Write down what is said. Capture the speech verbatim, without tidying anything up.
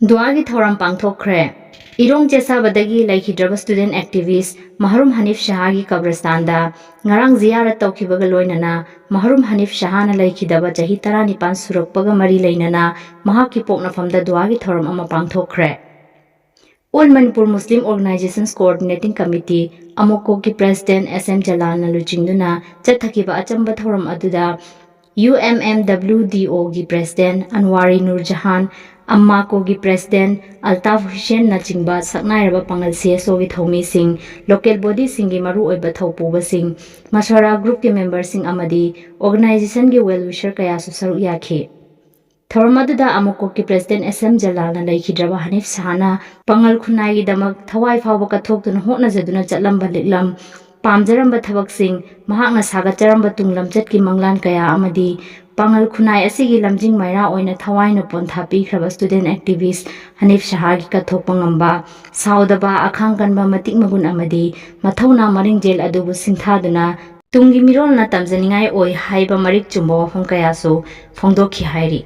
ꯗꯨꯋꯥꯒꯤ ꯊꯧꯔꯝ ꯄꯥꯡꯊꯣꯛꯈ꯭ꯔꯦ꯫ ꯏꯔꯣꯡ ꯆꯦꯁꯥꯕꯗꯒꯤ ꯂꯩꯈꯤꯗ꯭ꯔꯕ student activist ꯃꯍꯔꯨꯝ ꯍꯅꯤꯐ ꯁꯍꯥꯒꯤ ꯀꯕ꯭ꯔꯁꯇꯥꯟꯗ ꯉꯔꯥꯡ ꯖꯤꯌꯥꯔꯠ ꯇꯧꯈꯤꯕꯒ ꯂꯣꯏꯅꯅ ꯃꯍꯔꯨꯝ ꯍꯅꯤꯐ ꯁꯍꯥꯅ ꯂꯩꯈꯤꯗꯕ ꯆꯍꯤ ꯇꯔꯥꯅꯤꯄꯥꯟ ꯁꯨꯔꯛꯄꯒ ꯃꯔꯤ ꯂꯩꯅꯅ ꯃꯍꯥꯛꯀꯤ ꯄꯣꯛꯅꯐꯝꯗ ꯗꯨꯋꯥꯒꯤ ꯊꯧꯔꯝ ꯑꯃ ꯄꯥꯡꯊꯣꯛꯈ꯭ꯔꯦ꯫ All Manipur Muslim Organizations Coordinating Committee, ꯑꯃꯣꯀꯣꯒꯤ president S M ꯖꯂꯥꯜꯅ ꯂꯨꯆꯤꯡꯗꯨꯅ ꯆꯠꯊꯈꯤꯕ ꯑꯆꯝꯕ ꯊꯧꯔꯝ ꯑꯗꯨꯗ UMMWDOꯒꯤ president ꯑꯟꯋꯥꯔꯤ ꯅꯨꯔ ꯖꯍꯥꯟ, ꯑꯝꯃꯥꯀꯣꯒꯤ president ꯑꯜꯇꯥꯐ ꯍꯨꯁꯦꯟꯅꯆꯤꯡꯕ ꯁꯛꯅꯥꯏꯔꯕ ꯄꯥꯡꯒꯜ CSOꯒꯤ ꯊꯧꯃꯤꯁꯤꯡ, local bodyꯁꯤꯡꯒꯤ ꯃꯔꯨꯑꯣꯏꯕ ꯊꯧꯄꯨꯕꯁꯤꯡ, ꯃꯁꯣꯔꯥ groupꯀꯤ memberꯁꯤꯡ ꯑꯃꯗꯤ organizationꯒꯤ well wisher ꯀꯌꯥꯁꯨ ꯁꯔꯨꯛ ꯌꯥꯈꯤ꯫ ꯊꯧꯔꯝ ꯑꯗꯨꯗ ꯑꯃꯣꯀꯣꯒꯤ president S M ꯖꯂꯥꯜꯅ ꯂꯩꯈꯤꯗ꯭ꯔꯕ ꯍꯅꯤꯐ ꯁꯍꯥꯅ ꯄꯥꯡꯒꯜ ꯈꯨꯟꯅꯥꯏꯒꯤꯗꯃꯛ ꯊꯋꯥꯏ ꯐꯥꯎꯕ ꯀꯠꯊꯣꯛꯇꯨꯅ ꯍꯣꯠꯅꯖꯗꯨꯅ ꯆꯠꯂꯝꯕ ꯂꯤꯛꯂꯝ, ꯄꯥꯝꯖꯔꯝꯕ ꯊꯕꯛꯁꯤꯡ, ꯃꯍꯥꯛꯅ ꯁꯥꯒꯠꯆꯔꯝꯕ ꯇꯨꯡ ꯂꯝꯆꯠꯀꯤ ꯃꯪꯂꯥꯟ ꯀꯌꯥ ꯑꯃꯗꯤ ꯄꯥꯡꯒꯜ ꯈꯨꯟꯅꯥꯏ ꯑꯁꯤꯒꯤ ꯂꯝꯖꯤꯡ ꯃꯩꯔꯥ ꯑꯣꯏꯅ ꯊꯋꯥꯏꯅ ꯄꯣꯟꯊꯥ ꯄꯤꯈ꯭ꯔꯕ student activist ꯍꯅꯤꯐ ꯁꯍꯥꯒꯤ ꯀꯠꯊꯣꯛꯄ ꯉꯝꯕ, ꯁꯥꯎꯗꯕ, ꯑꯈꯥꯡ ꯀꯟꯕ, ꯃꯇꯤꯛ ꯃꯒꯨꯟ ꯑꯃꯗꯤ ꯃꯊꯧꯅꯥ ꯃꯔꯤꯡꯖꯦꯜ ꯑꯗꯨꯕꯨ ꯁꯤꯡꯊꯥꯗꯨꯅ ꯇꯨꯡꯒꯤ ꯃꯤꯔꯣꯜꯅ ꯇꯝꯖꯅꯤꯡꯉꯥꯏ ꯑꯣꯏ ꯍꯥꯏꯕ ꯃꯔꯤꯛ ꯆꯨꯝꯕ ꯋꯥꯐꯝ ꯀꯌꯥꯁꯨ ꯐꯣꯡꯗꯣꯛꯈꯤ ꯍꯥꯏꯔꯤ꯫